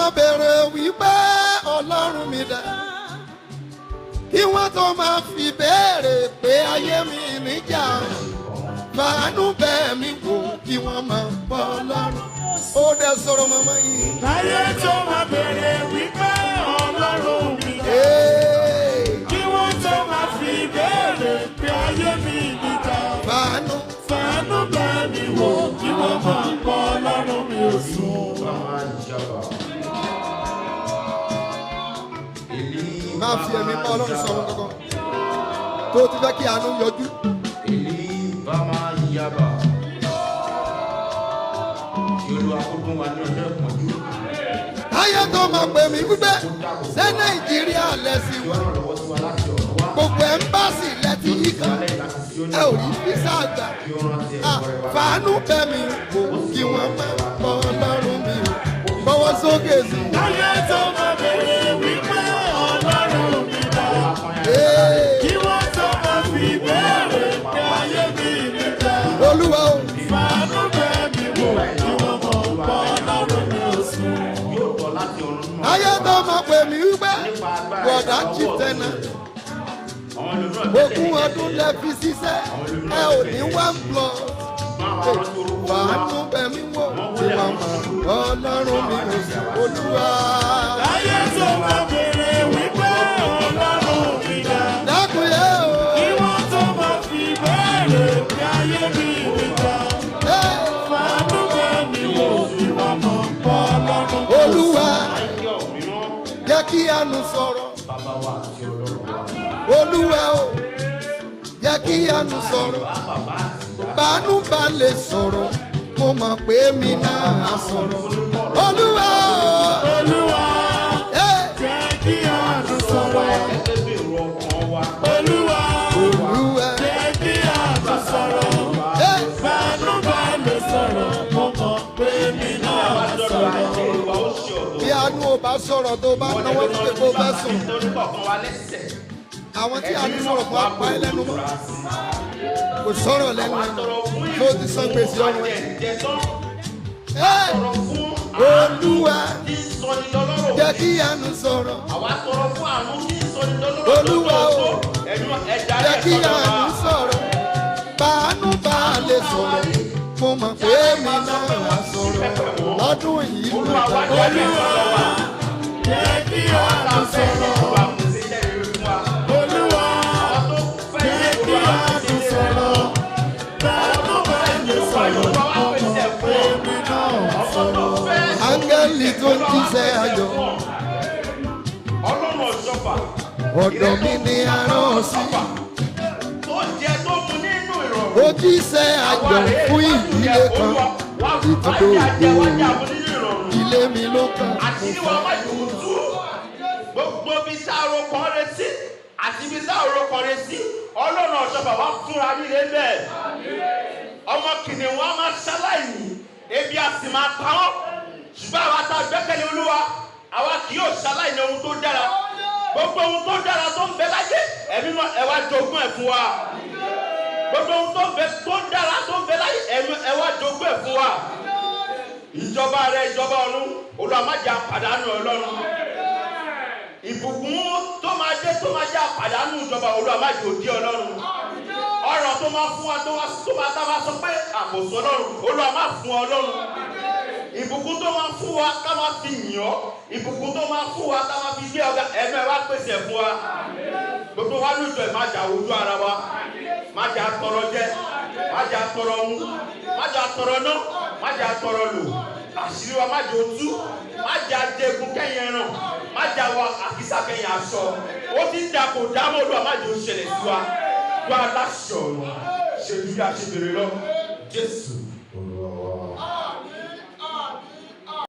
Máa béèrè wípé Ọlọ́run mi dà, kí wọ́n tó máa fi béèrè pé ayé mi níjà, fàánú bẹ́ẹ̀ mi wò kí wọ́n máa bọ́ Ọlọ́run. Ó dẹ sọ̀rọ̀, màmá yìí. Láyé tó máa béèrè wípé Ọlọ́run mi dà. Hey! Kí wọ́n tó máa fi béèrè pé ayé mi níjà. Fàánú. Fàánú bá mi wò kí wọ́n máa pọ̀ Ọlọ́run mi ò sùn. Jaba. Eli Máa fi ẹ̀mí bá Ọlọ́run sọ̀rọ̀ kankan tó o ti fẹ́ kí àánú yọjú. Eli Bama Yaba. Kí Olúwa kó dún wa ní ọjọ́ ìpọ́njú. Ayé tó máa pè mí wípé ṣé Nàìjíríà lẹ́sìn Kí wá? ó ràn lọ́wọ́ sí wa láti ọ̀run wá. Gbogbo embassy lẹ́tí yí kan, Lẹ́yìn láti Síónì ẹ ò wá. rí visa gbà. Kí ó rántí Ah, ẹ̀kọ́ rẹ̀ wá. fàánú bẹ́ mi wò kí wọ́n máa bọ́ Ọlọ́run mi o. Bọ́wọ́ sókè sí i. Láyé tó máa béèrè wípé Ọlọ́run mi dà. Ee, Kí wọ́n tó máa fi béèrè pé ayé mi níjà. Olúwa o, Fàánú bá mi wò kí wọ́n máa pọ̀ Ọlọ́run mi ò sùn. Yóò tọ́ láti ọ̀run nínú Ayé tó máa pè mí wípé nípa agbára bọ̀dá ìṣàlọ́wọ́ chitena rẹ̀. Àwọn ẹlòmíràn gbẹ́kẹ̀lé ogún ọdún lẹ fi ṣiṣẹ́, ẹ ò ní one plus. Máa wá rántí orúkọ Olúwa. Fàánú bẹ́ mi wò kí wọ́n máa bọ́ Ọlọ́run mi o. Olúwa. Láyé tó máa béèrè wípé Ọlọ́run mi dà. Dákúnyé o. Kí wọ́n tó máa fi béèrè pé ayé mi níjà. Ee, Fàánú bá mi wò kí wọ́n máa pọ̀ Ọlọ́run mi ò sùn. Olúwa, Michael mímọ́, jẹ́ kí àánú sọ̀rọ̀. bàbá wa àti Ọlọ́run wa. Olúwa o, jẹ́ kí àánú sọ̀rọ̀. Bàbá àti ìyá. Bánú bá lè sọ̀rọ̀, mo mọ̀ pé mi náà á sọ̀rọ̀. Olúwa o. Olúwa, Ẹ́, jẹ́ kí àánú sọ̀rọ̀. Gẹ́gẹ́ bí èrò ọkàn wa. Olúwa, Olúwa. jẹ́ kí àánú sọ̀rọ̀. Ẹ́, Fàánú bá lè sọ̀rọ̀, mo mọ̀ pé mi náà á Lọ́dọ̀ sọ̀rọ̀. àjẹ́ ìwà ó ṣe ọ̀dọ̀. Bí àánú ò bá sọ̀rọ̀, tó bá náwó sókè kó bá sùn. Nítorí kọ̀ọ̀kan wa lẹ́sẹ̀. Àwọn tí àánú sọ̀rọ̀ fún apá ẹ lẹ́nu mọ́. Kò sọ̀rọ̀ lẹ́nu ẹ̀ tó ti san gbèsè ọrùn ẹ̀. Ẹ́, Tọrọ fún Olúwa, tí ń sọni lọ́lọ́rọ̀. jẹ́ kí àánú sọ̀rọ̀. Àwa tọrọ fún àánú tí ń sọni lọ́lọ́rọ̀. Olúwa o, Ẹ̀yin ẹ̀dá jẹ́ rẹ̀ kí sọ́dọ̀ wa. àánú sọ̀rọ̀. Bánú bá lè sọ̀rọ̀, mo mọ̀ pé mi náà á sọ̀rọ̀. Lọ́dún yìí ló Olúwa wá dá. jáde sọ́dọ̀ wa. Jẹ́ kí àánú sọ̀rọ̀. Olúwa kò sí iṣẹ́ rere fún wa. Olúwa, Àwọn tó fẹ́ jẹ́ kí Olúwa kò àánú sí iṣẹ́ rere. sọ̀rọ̀. Fàánú bá lè sọ̀rọ̀, mo mọ̀ pé mi náà á Ọmọ tó sọ̀rọ̀. fẹ́ Áńgẹ́lì tó ń jíṣẹ́ ayọ̀, Ọlọ́run ọ̀ṣọ́fà. Ọ̀dọ̀ mi ni a rán sí. Tó jẹ tó mu nínú ìrọ̀rùn. Ó jíṣẹ́ ayọ̀ fún ìdílé kan. Ìtọ́jú ògo ilé mi ló kàn. Àṣírí wa má yòó tú. Gbogbo ibi tá a ro kan re sí àti ibi tá a ro kan re sí, Ọlọ́run ọ̀ṣọ́fà wa fúnra nílé bẹ́ẹ̀. Ọmọ kìnìún wa máa ṣaláìní, ebi a sì máa pa wọ́n. Ṣùgbọ́n àwa tá a gbẹ́kẹ̀lé Olúwa, àwa kì yóò ṣaláìní ohun tó dára. Gbogbo ohun tó dára tó ń bẹ láyé, ẹ̀mí mọ́ ẹ wá jogún ẹ̀ fún wa. Gbogbo ohun tó ń bẹ tó dára tó ń bẹ láyé, ẹ̀mí ẹ wá jogún ẹ̀ fún wa. Ìjọba rẹ, ìjọba ọ̀run, Olúwa, má jẹ́ àpàdánù. Ọlọ́run, ìbùkún tó máa dé tó máa jẹ́ àpàdánù ìjọba, Olúwa, má jẹ́ òdi. Ọlọ́run, ọrọ̀ tó máa fún wa tó wá tó máa tá máa sọ pé àkóso, Ọlọ́run, Olúwa, má fún Ọlọ́run. Ìbùkún tó máa fún wa ká máa fi yàn ọ́, ìbùkún tó máa fún wa ká máa fi gbé ọ̀gá, ẹ̀mẹ́ wa pèsè fún wa. Gbogbo wa lójó ẹ̀, má jà ojú ara wa, má jà tọrọ jẹ, má jà tọrọ mu, má jà tọrọ ná, má jà tọrọ lò. Àṣírí wa má jẹ́ otú, má jà jẹgun kẹ́yìn ẹran, má jà wọ àkísà kẹ́yìn aṣọ. Ó ti ń da kò dámọ̀. Olúwa, má jẹ́ ó ṣẹlẹ̀ sí wa. Wá aláṣọ ọ̀run, ṣe bí a ṣe bèrè lọ, Jésù.